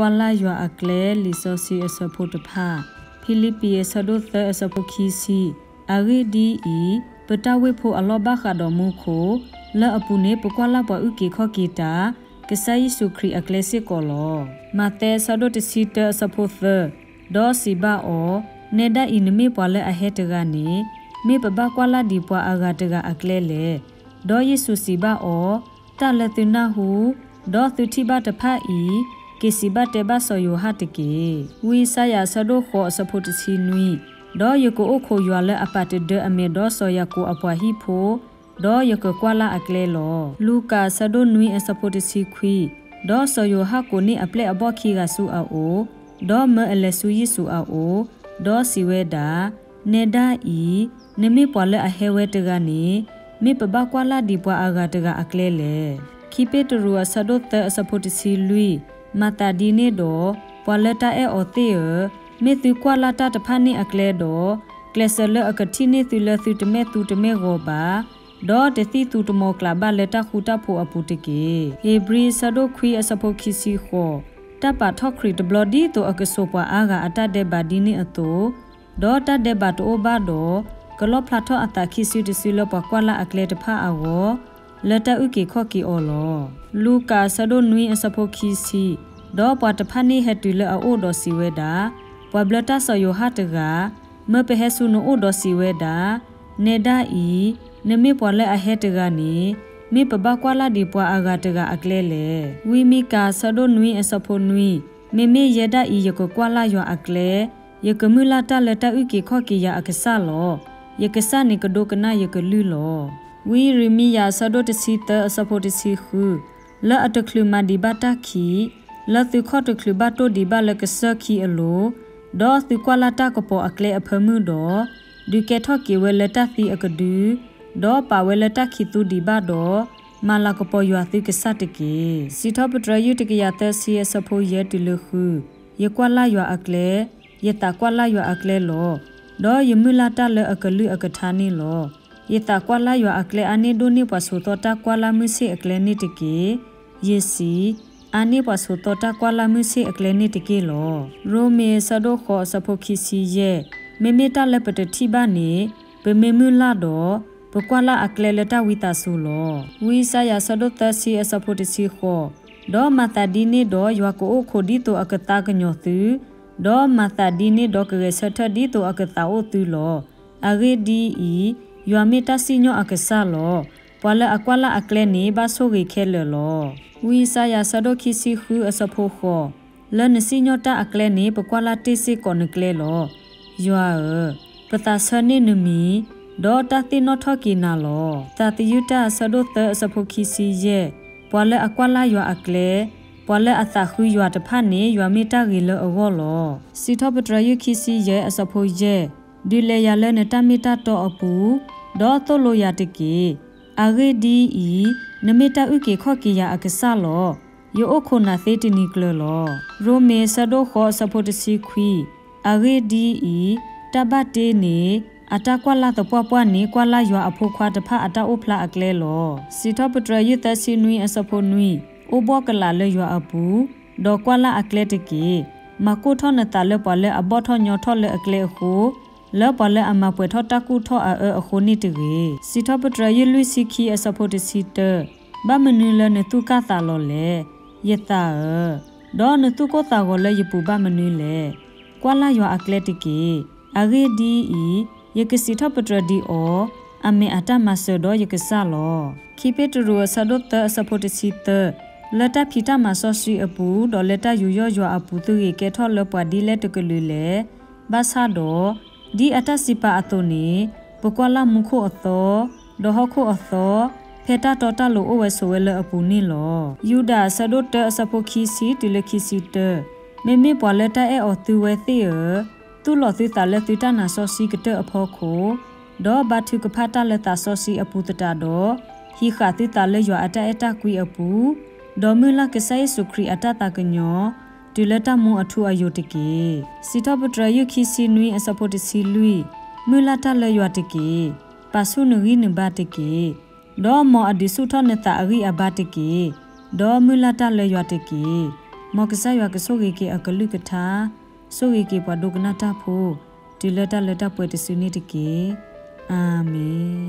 ကွၢ်လၢ်ယွၤအကျဲ လံာ်စီဆှံအဆၢဖိတဖၣ်, ဖံလံးပံၤအဆၢဒိၣ်သၢအဆၢဖိခံဆံ, အဂ့ၢ်ဒ်အံၤ, ပတၢ်ဝ့ၢ်ဖိအလီၢ်ဘၣ်ဃးဒီးမူခိၣ်, လၢအပူၤန့ၣ် ပကွၢ်လၢ်ပှၤအုၣ်က့ၤခီၣ်က့ၤတၢ်, ကစၢ်ယ့ၣ်ၡူးခရံာ်အကျဲစ့ၢ်ကီးလီၤ. မးသဲအဆၢဒိၣ်တဆံတၢအဆၢဖိသၢ, ဒီးစံးဘၣ်အီၤ, နဲဒၣ်အံၤ နမ့ၢ်ပှၤလၢအဟဲတဂၤန့ၣ်, မ့ၢ်ပဘၣ်ကွၢ်လၢ်ဒံးပှၤအဂၤတဂၤအကျဲလဲၣ်. ဒီးယ့ၣ်ၡူးစံးဘၣ်အီၤ, တၢ်လၢသုနၢ်ဟူ, ဒီးသုထံၣ်ဘၣ်တဖၣ်အံၤ, က့ၤစံးဘၣ်တဲဘၣ်စီၤယိၤဟၣ်တက့ၢ်. ဝံယၡါယၤအဆၢဒိၣ်ဃိးအဆၢဖိတဆံနွံ, ဒီးယကအိၣ်ခိးယွၤလၢအပာ်တဒၢအမဲာ်ဒီးစီၤယၤကိာ်အပှၤဟံၣ်ဖိ, ဒီးယကကွၢ်လၢ်အကျဲလီၤ. လူၤကၣ်အဆၢဒိၣ်နွံအဆၢဖိတဆံခွံ, ဒီးစီၤယိၤဟၣ်ကိးန့ၢ်အပျဲၢ်အဘီၣ်ခံဂၤဆူအအိၣ်, ဒီးမၢအလဲၤဆူယ့ၣ်ၡူးအအိၣ်, ဒီးစံးဝဲဒၣ်, နဲဒၣ်အံၤ, နမ့ၢ်ပှၤလၢအဟဲဝဲတဂၤန့ၣ်, မ့ၢ်ပဘၣ်ကွၢ်လၢ်ဒံးပှၤအဂၤတဂၤအကျဲလဲၣ်. ခံပ့းတရူးအဆၢဒိၣ်သၢအဆၢဖိတဆံလွံၢ်, မၤသးဒ်န့ၣ်ဒီး, ပှၤလၢတၢ်အဲၣ်အီၤသ့ၣ်ဧၢ, မ့ၢ်သုကွၢ်လၢ်တၢ်တဖၣ်န့ၣ်အကျဲဒီး, ကျဲးစၢးလၢအကထံၣ်န့ၢ်သုလၢသုတမဲာ်သူတမဲာ်ဂီၤဘၣ်, ဒီးတသံၣ်သူတမီၤကျၢ်ဘၣ်လၢတၢ်ဃူတၢ်ဖိးအပူၤတက့ၢ်. ဧ့ၤဘြံၤအဆၢဒိၣ်ခွံအဆၢဖိခံဆံဃိး, တၢ်ပာ်ထီၣ်ခရံာ်တဘျီဒ်သိးအကစိာ်ပှၤအါဂၤအတၢ်ဒဲးဘးဒ်န့ၣ်အသိး, ဒီးတၢ်ဒဲးဘးတအိၣ်ဘၣ်ဒီး, ကလီၣ်ဖျါထီၣ်အသးခံစုတစုလၢပှၤကွၢ်လၢ်အကျဲတဖၣ်အဂီၢ်, လၢတၢ်အုၣ်က့ၤခီၣ်က့ၤအီၤလီၤ. လူၤကၣ်အဆၢဒိၣ်နွံအဆၢဖိခံဆံ, ဒီးပှၤတဖၣ်န့ၣ်ဟဲတုၤလၢအအိၣ်ဒီးစံးဝဲဒၣ်, ပှၤဘျၢတၢ်စီၤယိၤဟၣ်တဂၤ, မၢပဟဲဆူနအိၣ်ဒီးစံးဝဲဒၣ်, နဲဒၣ်အံၤ, နမ့ၢ်ပှၤလၢအဟဲတဂၤန့ၣ်, မ့ၢ်ပဘၣ်ကွၢ်လၢ်ဒံးပှၤအဂၤတဂၤအကျဲလဲၣ်. ဝံမံကၤအဆၢဒိၣ်နွံအဆၢဖိနွံ, မ့မ့ၢ်ယဲဒၣ်အံၤ ယကကွၢ်လၢ်ယွၤအကျဲ, ယကမုၢ်လၢ်တၢ်လၢတၢ်အုၣ်က့ၤခီၣ်က့ၤယၤအကစၢ်လီၤ. ယကစၢ်န့ၣ်ကဒိကနၣ်ယကလုၢ်လီၤ. ဝံယံးရမံယၤအဆၢဒိၣ်တဆံသၢအဆၢဖိတဆံဃု, လၢအတချုးမၤဒံးဘၣ်တၢ်ခံး, လၢသုခီၣ်တချုးဘၣ်တိၢ်ဒံးဘၣ်လၢကစၢၢ်ခံအလိၤ, ဒီးသုကွၢ်လၢ်တၢ်ကပီၤအကျဲအဖၢမုၢ်ဒီး, ဒုးကဲထီၣ်က့ၤဝဲလၢတၢ်သံအကဒု, ဒီးပာ်ဝဲလၢတၢ်ခံးသူဒံးဘၣ်ဒီး, မၤလၤကပီၤယွၤသုကစၢ်တက့ၢ်. စံးထီၣ်ပတြၢၤယုၢ်တကယၤသၢဆံအဆၢဖိယဲၢ်တုၤလၢဃု, ယကွၢ်လၢ်ယွၤအကျဲ, ယသးကွၢ်လၢ်ယွၤအကျဲလီၤ. ဒီးယမုၢ်လၢ်တၢ်လၢအကလုၢ်အကထါန့ၣ်လီၤ. ယသးကွၢ်လၢ်ယွၤအကျဲအါန့ၢ်ဒိၣ်န့ၢ်ပှၤဆိးသီၣ်တၢ်ကွၢ်လၢ်မုၢ်ဆ့ၣ်အကျဲန့ၣ်တက့ၢ်. ယစံး, အါန့ၢ်ပှၤဆိးသီၣ်တၢ်ကွၢ်လၢ်မုၢ်ဆ့ၣ်အကျဲန့ၣ်တက့ၢ်လီၤ. ရိမ့ၤအဆၢဒိၣ်ဃိးအဆၢဖိခံဆံယဲၢ်, မ့မ့ၢ်တၢ်လၢပတထံၣ်ဘၣ်န့ၣ်, ပမ့ၢ်မုၢ်လၢ်ဒီး, ပကွၢ်လၢ်အကျဲလၢတၢ်ဝံသးစူၤလီၤ. ဝံယၡါယၤအဆၢဒိၣ်သၢဆံအဆၢဖိတဆံဃိး, ဒီးမၤသးဒ်န့ၣ်ဒီးယွၤကအိၣ်ခိးဒ်သိးအကသါကညီၤသု, ဒီးမၤသးဒ်န့ၣ်ဒီးကဂဲၤဆၢထၢၣ်ဒ်သိးအကသးအိၣ်သုလီၤ. အဂ့ၢ်ဒ်အံၤ, ယွၤမ့ၢ်တၢ်စံၣ်ညီၣ်အကစၢ်လီၤ. ပှၤလၢအကွၢ်လၢ်အကျဲန့ၣ် ဘၣ်ဆိၣ်ဂ့ၤခဲလၢာ်လီၤ. ဝံယၡါယၤအဆၢဒိၣ်ခံဆံဃုအဆၢဖိဃိး, လၢနစံၣ်ညီၣ်တၢ်အကျဲန့ၣ် ပကွၢ်လၢ်တ့ၢ်စ့ၢ်ကီးနကျဲလီၤ. ယွၤဧၢ, ပသးဆၢန့ၢ်နမံၤ, ဒီးတၢ်သ့ၣ်နီၣ်ထီၣ်က့ၤနၤလီၤ. သးသယုၢ်တၢ်အဆၢဒိၣ်သၢအဆၢဖိခံဆံယဲၢ်, ပှၤလၢအကွၢ်လၢ်ယွၤအကျဲ, ပှၤလၢအသးဃုယွၤတဖၣ်န့ၣ် ယွၤမ့ၢ်တၢ်ဂ့ၤလၢအဂီၢ်လီၤ. စံးထီၣ်ပတြၢၤယုၢ်ခံဆံယဲၢ်အဆၢဖိယဲၢ်, ဒုးလဲၤယၤလၢနတၢ်မ့ၢ်တၢ်တီအပူၤ, ဒီးသိၣ်လိယၤတက့ၢ်. အဂ့ၢ်ဒ်အံၤ, နမ့ၢ်တၢ်အုၣ်က့ၤခီၣ်က့ၤယၤအကစၢ်လီၤ. ယအိၣ်ခိးနၤသ့တနံၤကျၢၤလီၤ. ရိမ့ၤအဆၢဒိၣ်ဃိးအဆၢဖိတဆံခွံ, အဂ့ၢ်ဒ်အံၤ, တၢ်ဘၣ်တ့န့ၣ်, အတၢ်ကွၢ်လၢ်သပှၢ်ပှၢ်န့ၣ် ကွၢ်လၢ်ယွၤအဖိခွါတဖၣ်အတၢ်အိၣ်ဖျါအကျဲလီၤ. စံးထီၣ်ပတြၢၤယုၢ်သၢဆံနွံအဆၢဖိနွံ, အိၣ်ဘှီၣ်ကလာ်လၢယွၤအပူၤ, ဒီးကွၢ်လၢ်အကျဲတက့ၢ်. မၤကိၢ်ထီၣ်နသးလၢပှၤလၢအဘီၣ်ထီၣ်ညီထီၣ်လၢအကျဲအဃိ, လၢပှၤလၢအမၤပှဲၤထီၣ်တၢ်ကူၣ်ထီၣ်အအၢအဃိန့ၣ်တဂ့ၤ. စံးထီၣ်ပတြၢၤယုၢ်လွံၢ်ဆံခံအဆၢဖိတဆံတၢ, ဘၣ်မနုၤလၢနသူၣ်ကၢ်သးလီၤလဲၣ်, ယသးဧၢ, ဒီးနသူၣ်ကိၢ်သးဂီၤလၢယပူၤဘၣ်မနုၤလဲၣ်. ကွၢ်လၢ်ယွၤအကျဲတက့ၢ်. အဂ့ၢ်ဒ်အံၤ, ယကစံးထီၣ်ပတြၢၤဒံးအီၤ, အမဲာ်အတၢ်မၤစၢၤဒီးယကစၢ်လီၤ. ခံပ့းတရူးအဆၢဒိၣ်သၢအဆၢဖိတဆံသၢ, လၢတၢ်ဖံးတၢ်မၤစီဆှံအပူၤ, ဒီးလၢတၢ်ယူးယီၣ်ယွၤအပူၤ သုဂ့ၤကဲထီၣ်လၢပှၤဒ်လဲၣ်တကလုာ်လဲၣ်. ဘၣ်ဆၣ်ဒီး, ဒ်အတၢ်စံးပာ်အသိးန့ၣ်, ပကွၢ်လၢ်မူခိၣ်အသီ, ဒီးဟီၣ်ခိၣ်အသီ, ဖဲတၢ်တီတၢ်လိၤအိၣ်ဝဲဆိးဝဲလၢအပူၤန့ၣ်လီၤ. ယူဒၤအဆၢဒိၣ်တၢအဆၢဖိခံဆံတုၤလၢခံဆံတၢ, မ့မ့ၢ်ပှၤလၢတၢ်အဲၣ်အီၤသုဝဲသ့ၣ်ဧၢ, သူၣ်လီၤသုသးလၢသုတၢ်နာ်စီဆှံကတၢၢ်အဖီခိၣ်, ဒီးဘါထုကဖၣ်တၢ်လၢသးစီဆှံအပူၤသတးဒီး, ဟံးဃာ်သုသးလၢယွၤအတၢ်အဲၣ်တၢ်ကွံအပူၤ, ဒီးမုၢ်လၢ်ကစၢ်ယ့ၣ်ၡူးခရံာ်အတၢ်သးကညီၤ, တုၤလၢတၢ်မူအထူအယိာ်တက့ၢ်. စံးထီၣ်ပတြၢၤယုၢ်ခံဆံနွံအဆၢဖိတဆံလွံၢ်, မုၢ်လၢ်တၢ်လၢယွၤတက့ၢ်. ပာ်ဆူၣ်နဂံၢ်နဘါတက့ၢ်. ဒီးမ်အဒုးဆူၣ်ထီၣ်နသးအဂံၢ်အဘါတက့ၢ်. ဒီးမုၢ်လၢ်တၢ်လၢယွၤတက့ၢ်. မ်ကစၢ်ယွၤကဆိၣ်ဂ့ၤက့ၤအကလုၢ်ကထါ, ဆိၣ်ဂ့ၤက့ၤပှၤဒိကနၣ်တၢ်ဖိ, တုၤလၢတၢ်လၢတၢ်ပှဲၤတစုန့ၣ်တက့ၢ်. အၤမ့ၣ်.